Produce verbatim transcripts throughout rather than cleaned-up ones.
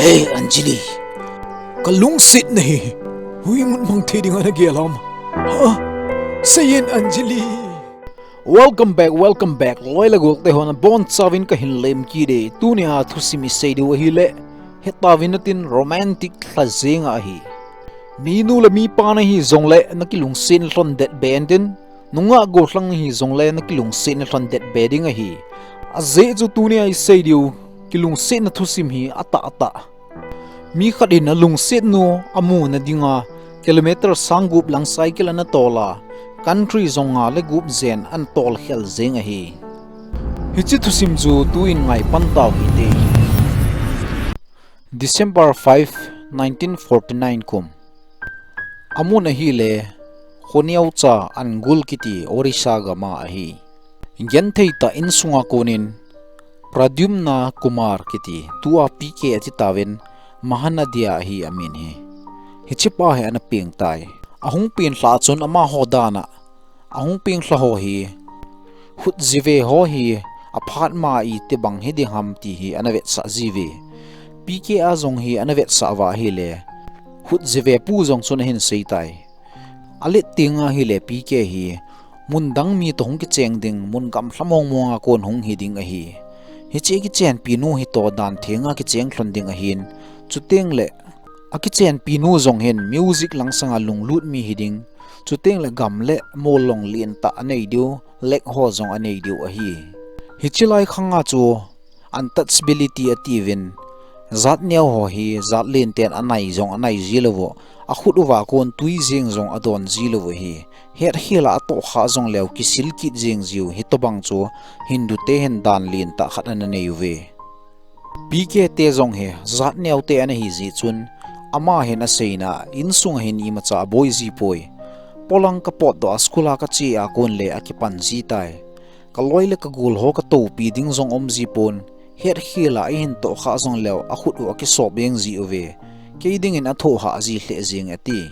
Eh, Anjali, ka lungsetna hi hui mun mang thei ding ana gel ham? Ha? Seiyin, Anjali. Welcome back, welcome back. Loi le gol te hon, abonchauvin kahin lemkit e. Tunia thusim isei diu ahile, hetauvin natin, romantic lha jeng ahi. Minu le mipa nahi jongle nakilungset lhon det be intin, nungah gollhang nahi jongle nakilungset lhon det be ding ahi. Ajeh chu tunia isei diu kilungsetna thusim hi atah atah. Mi khat in alungsetnu amuna dinga kilometer sang gup lang cycle ana tol a, country jong nga le gup jen ana tol khel jeng ahi. Hiche thusim chu tuin ngaipan tau hite. December five, nineteen forty-nine kum. Amun ahile, Khoneocha Angul kiti Orissa gama ahi. Genthei tah insunga konin Pradyumna Kumar kiti, tua P K ati tauvin, Mahanadia ahi amin hi. Hichepa hi ana peng tai. Ahung peng lha chun amaho dan a, ahung peng lha ho hi, khut jive ho hi aphat ma itibang hiding ham ti hi ana vetsah jiuve. P K a jong hi ana vetsah uva ahile, khut jive pu jong chun ahin sei tai. Alet teng ahile P K hi mun dang mi toh hung kicheng ding, mun gamlha mong monga kon hung hi ding ahi. Hiche kichenpi nu hi toh dan thenga kicheng lhon ding ahin, chuteng le akichenpi nu jong hin music langsanga lunglut mi hi ding, chuteng le gam le mol long lentah anei diu, lek ho jong anei diu ahi. Hiche lai khanga chu untouchability atiuvin, jat neo ho hi jat lenten anai jong anai ji lou u, akhut uva kon tui jeng jong adon ji lou u ahi. Hetkhel a atoh kha jongleu kisil kit jeng jiu, hitobang chu Hindu te hin dan lentah khat ana nei uve. P K te jong hi jat neo te ana hi jeh chun, ama hin aseina, insunga hin imacha aboi ji poi. Polang kapotdoh a school a kache a kon le akipan ji tai. Kaloi le kagol ho katoupi ding jong um ji pon, hetkhel a eihin toh kha jongleu akhut u akisop jeng ji uve. Kei dingin athoh hah ji lheh jeng ati.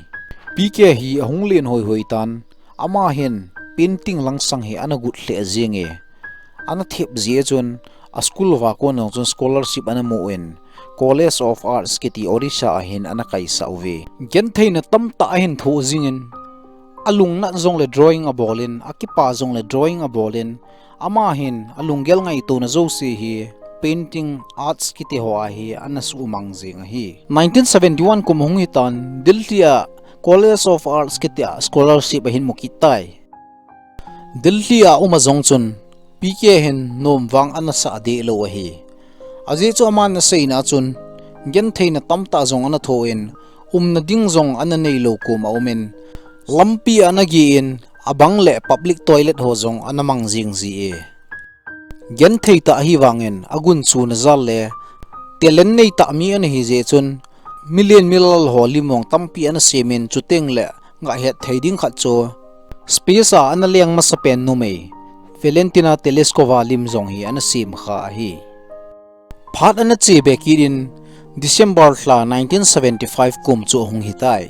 P K hi ahung len hoihoi tan, ama hin painting langsang hi ana got lheh jenge. Ana thep jeh chun, a school uva kon jong chun scholarship ana mu in, College of Arts kiti Odisha a hin ana kaisah uve. Gentheina tamtah ahin thoh jingin, alungnat jongle drawing abolin, akipa jongle drawing abolin, ama hin alunggel ngaitona jouse hi painting arts kiti ho a hi ana sumang jeng ahi. Nineteen seventy-one kum hung hitan, Delhi a College of Arts kiti a scholarship ahin mu kit tai. Delhi a uma jong chun, P K hin nom vang ana sah deh lou ahi. Ajeh chu aman aseina chun, gentheina tamtah jong ana thoh in, umna ding jong ana neilou kom aumin, lampi ana geh in, abang le public toilet ho jong ana mang jing ji e. Genthei tah ahivangin, agunchuna jal le talent neitah mi ana hi jeh chun, milen milal ho lim jong tampi ana semin, chuteng le ngahet thei ding khat chu, space a ana leng masapen numei Valentina Tereshkova lim jong hi ana sem kha ahi. Phat ana che be kit in, December lha nineteen seventy-five kum chu ahung hitai.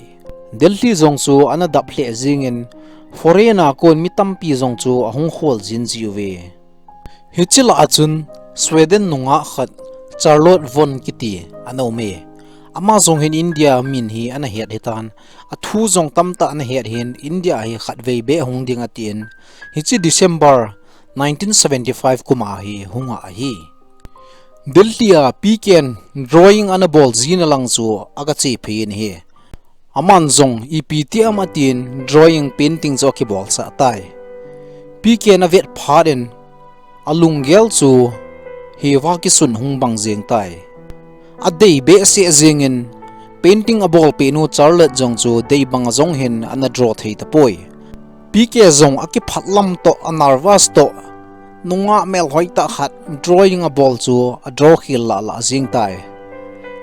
Delhi jong chu ana dap lheh jingin, foreign a kon mi tampi jong chu ahung khol jin jiuve. Hiche lah a chun Sweden nungah khat Charlotte Von kiti ana um e. Ama jong hin India min hi ana het hitan, athu jong tamtah ana het hin, India hi khatvei beh hung ding atin, hiche December nineteen seventy-five kum a hi hung ah ahi. Delhi a P K in drawing ana bol jina lang chu aga che phei in ahi. Aman jong ipi ti ham atin drawing painting chu akibolsah tai. P K in avet phat in alunggel chu hiva kisun hung bang jeng tai. Adei behseh jengin painting abolpeh nu Charlotte jong chu dei banga jong hin ana draw thei tapoi. P K jong akiphat lam toh, a nervous toh, nungah melhoi tah khat drawing abol chu a draw khel lah lah jeng tai.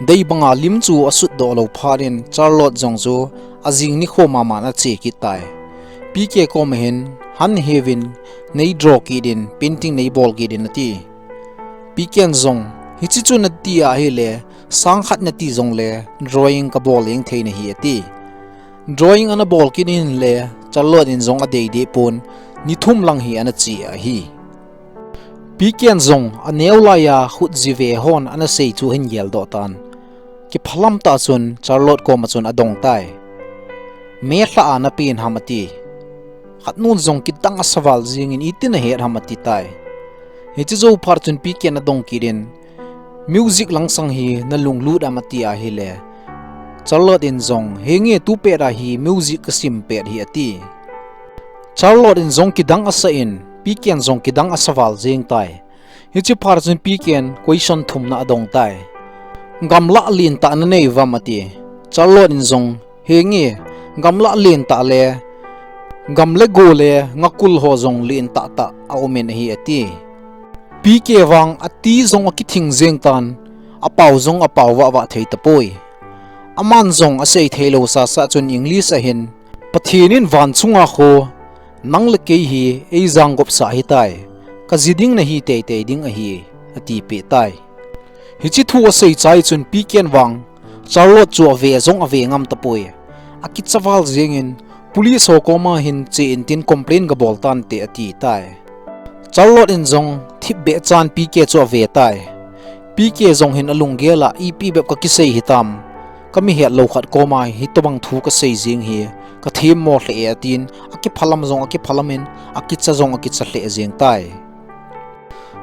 Dei banga lim chu asut doh lou phat in Charlotte jong chu ajing nikho mama in ache kit tai. P K koma hin, han hiuvin, nei draw kit in, painting nei bol kit in ati. P K in jong, hiche chu nati ahile, sang khat nati jongle, drawing kabol jeng thei nahi ati. Drawing ana bol kit in le, Charlotte in jong adei deh pon, ni thum lang hi ana che ahi. P K in jong, aneo laiya khut jive hon ana sei chu ahin geldoh tan. kiphalam tah chun Charlotte koma chun adong tai. Melha a napen ham ati. Khat nun jong kidang asa val jingin iti nahet ham ati tai. Hiche jou phat chun P K in adong kit in, music langsang hi nalunglut am ati ahile, Charlotte in jong, henge tupet a hi music kasim pet hi ati. Charlotte in jong kidang asa in, P K in jong kidang asa val jing tai. Hiche phat chun P K in question thumna adong tai. Gamla lentah nanei uvam ati. Charlotte in jong, henge, gamla lentah le, gam le go le ngakul ho jong lentah tah aumin ahi ati. P K vang ati jong akithing jeng tan, apao jong apao vah vah thei tapoi. Aman jong asei thei lou sasa chun English ahin, Pathen in van chunga kho, nang le kei hi eijang gopsa ahitai, kaji ding nahi teitei ding ahi, atipeh tai. Hiche thu asei chai chun P K in vang, Charlotte chu ave jong ave ngam tapoi. Akicha val jengin, police ho koma hin che intin complain gabol tante ati tai. Charlotte in jong thipbeh chan P K chu ave tai. P K jong hin alunggel a ipi bep kakisei hitam. Kamihet lou khat koma hitobang thu kasei jing hi, kathemmo lheh e atin, akiphalam jong akiphalam in, akicha jong akicha lheh jeng tai.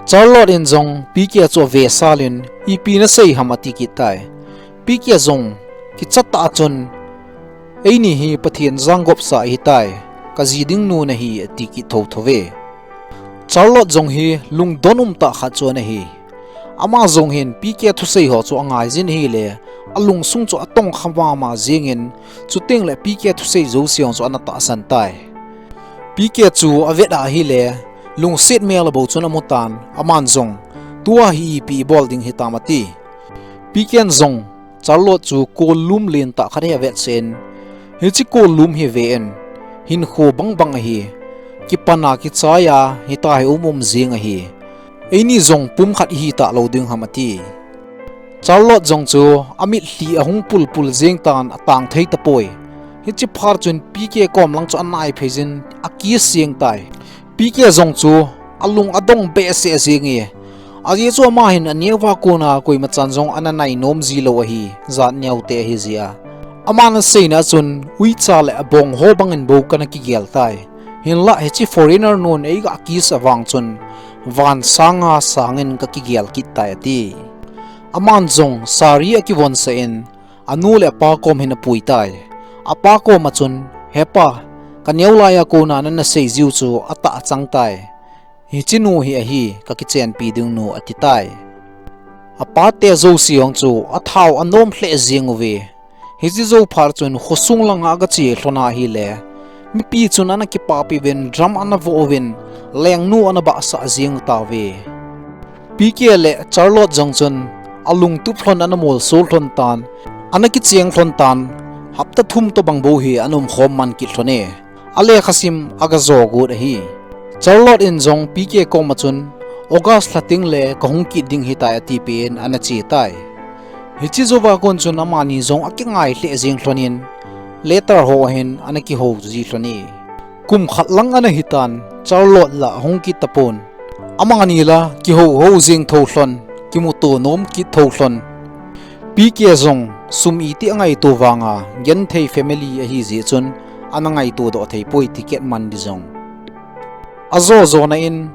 Charlotte in jong P K chu ave sal in, ipi nasei ham ati kit tai. P K jong kicha tah chun, eini hi Pathen jang gopsa ahitai, kaji ding nu nahi ati kit thotho ve. Charlotte jong hi lungdon um tah khat chu ana hi. Ama jong hin P K thusei ho chu angai jin ahile, alungsung chu atongkha mama jengin, chuteng le P K thusei jouse jong chu ana tahsan tai. P K chu avet ahile, lungset mel a bou chun amu tan, aman jong, tua hi ipi ibol ding hitam ati. P K in jong, Charlotte chu kollum lentah khat hi avet sen, hiche kollum hi ve in, hinkho bangbang ahi, kipana kichai a, hita hi um um jing ahi. Eini jong pumkhat ihi talou ding ham ati. Charlotte jong chu amitlhi ahung pulpul jeng tan atang thei tapoi. Hiche phat chun P K kom lang chu anai phei jin akiss jeng tai. P K jong chu alung adong behseh jeng e. Ajeh chu ama hin aneo a kona koima chan jong ana nai nom ji lou ahi, jat neo te ahi jeh a. Aman aseina chun uicha le abong ho bangin bou kana kigel tai. Hinlah hiche foreigner nun eiga kiss a vang chun van sanga sangin kakigel kit tai ati. Aman jong sari akivonsah in anu le apa kom hin apui tai. Apa kom a chun, hepa, kaneo laiya kona nana sei jiu chu atah chang tai. Hiche nu hi ahi, kakichenpi ding nu ati tai. Apa te jouse jong chu athao anom lheh jeng uve. Hiche jou phat chun khosung langa agache lhon ahile, mipi chun ana kipapi uvin, drum ana vo uvin, lengnu ana bahsah jeng tauve. P K le Charlotte jong chun alungtup lhon ana molso lhon tan, ana kicheng lhon tan, hapta thum tobang bou hi ana umkhom man kit lhon e. Alekhasim agajo got ahi. Charlotte in jong P K kom a chun, August lha teng le kahung kit ding hitai atipeh in ana che tai. Hiche jouva kon chun amani jong akingai lheh jeng lhon in, letter ho ahin ana kihou ji lhon e. Kum khat lang ana hitan, Charlotte la ahung kit tapon. Amani la kihou hou jeng tho lhon, kimuto nom kit tho lhon. P K jong sum iti angaito vanga, genthei family ahi jeh chun ana ngaito doh thei poi ticket man di jong. Ajo jona in,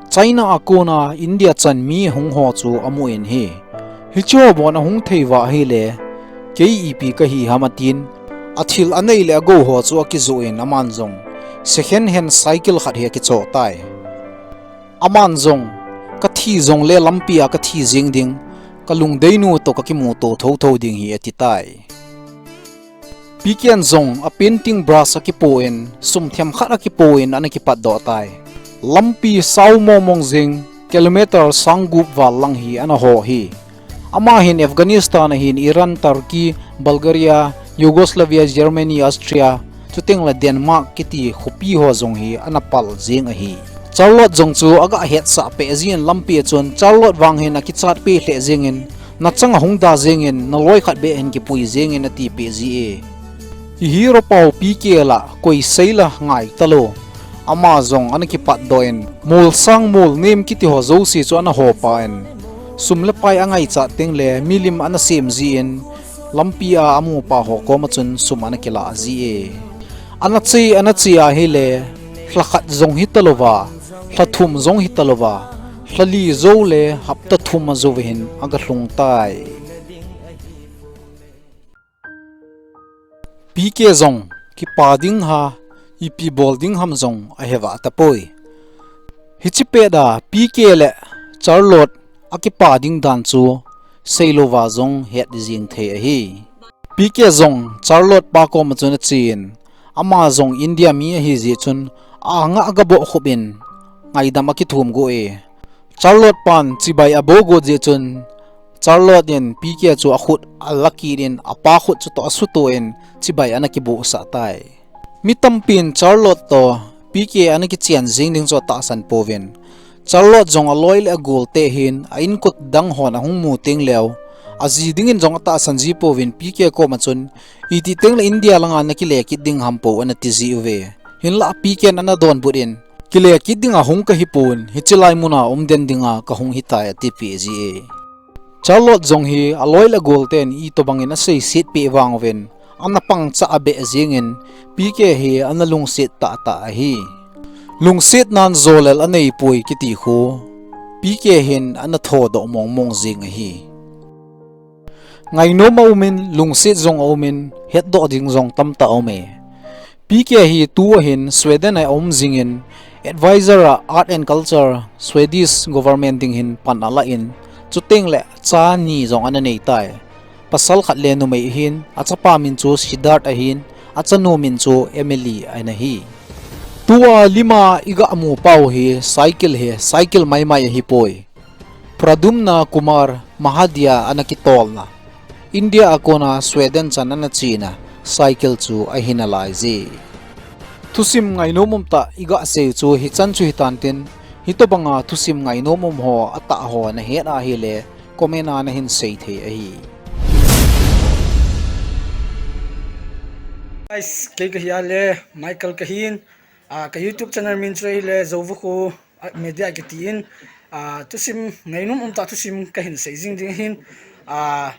China a kona India chan mi hung ho chu amu in ahi. Hiche ho bon ahung thei uva ahile, kei ipi kahi ham atin, athil anei le agou ho chu akijoh in aman jong second hand cycle khat hi akichoh tai. Aman jong, kathi jongle lampi a kathi jeng ding, kalungdeinu toh kakimuto thotho ding hi ati tai. P K in jong a painting brush akipo in, sum themkhat akipo in ana kipatdoh tai. Lampi sao mongmong jeng, kilometer sang gup val lang hi ana ho hi. Ama hin Afghanistan ahin Iran, Turkey, Bulgaria, Yugoslavia, Germany, Austria, chuteng le Denmark kiti khopi ho jong hi ana pal jeng ahi. Charlotte jong chu aga hetsah peh jin lampi a chun Charlotte vang hin akichat peh lheh jengin, nachang ahung da jengin, naloi khat beh hin kipui jengin atipeh ji e. I hero pau P K la koi sei la ngai talou. Ama jong ana kipatdoh in, molsang molnem kiti ho jouse chu ana hopa in, sum le pai angaichat teng le milim ana sem jin, Lampi a amupa ho koma chun sum ana kilah ji e. Ana che, ana che ahile, lha khat jong hitalouva, lha thum jong hitalouva, lha li jou le hapta thum ajouvin aga lhung tai. P K jong kipa ding ham, ipi bol ding ham jong ahe vah tapoi. Hiche pet a P K le Charlotte akipa ding dan chu seilouva jong het jing thei ahi. P K jong Charlotte pa koma chun achen, ama jong India mi ahi jeh chun, anga aga bohkhup in ngaidam akithum got e. Charlotte pan chibai aboh got jeh chun, Charlotte in P K chu akhut ala kit in, apa khut chutoh asutoh in chibai ana kibohsah tai. Mi tampin Charlotte toh P K ana kichen jing ding chu atahsan pouvin, Charlotte jong aloi le agol te hin a-inkote dang hon ahung mu teng leu, aji dingin jong atahsan ji pouvin P K koma chun, iti teng le India langa nakile kit ding ham po ana ti ji uve. Hinlah P K in ana donbut in, kile kit dinga hung kahipon, hiche lai muna um den dinga kahung hitai atipeh ji e. Charlotte jong hi aloi le agol ten itobang in aseiset peh vang uvin, ana pangcha abeh jingin, P K hi ana lungset tahtah ahi. Lungsetnan jolel anei poi kiti khu P K hin ana thodoh mongmong jing ahi. Ngainom aumin, lungset jong aumin, hetdoh ding jong tamtah aume. P K hi tua hin Sweden a aum jingin, advisor a Art and Culture, Swedish government ding hin pan alah in, chuteng le cha ni jong ana nei tai. Pasal khat le numei ahin, achapa min chu Siddharth ahin, achanu min chu Emily ana hi. Tua lima iga mupa u hi cycle hi, cycle maimai ahipoi. Pradyumna Kumar Mahadia ana kitolna, India a kona Sweden chan ana chena cycle chu ahi nalai je. Thusim ngainom umtah iga sei chu hichan chu hitan tin, hitobanga thusim ngainom um ho atah ho nahet ahile, comment a nahin sei thei ahi. Guys, kei kahi a le Michael kahin, ah, ka YouTube channel min chu ahile Zouvakhu, ah, Media kiti in, ah, thusim ngainom umtah thusim kahin sei jing ding ahin, ah,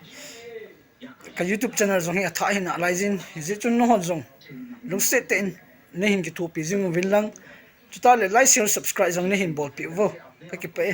ka YouTube channel jong hi athah ahi nalai jin, hijeh chun nahon jong lungset tah in nahin kithopi jing uvin lang, chutah le like, share, subscribe jong nahin bolpeh uvo. Kakipah e.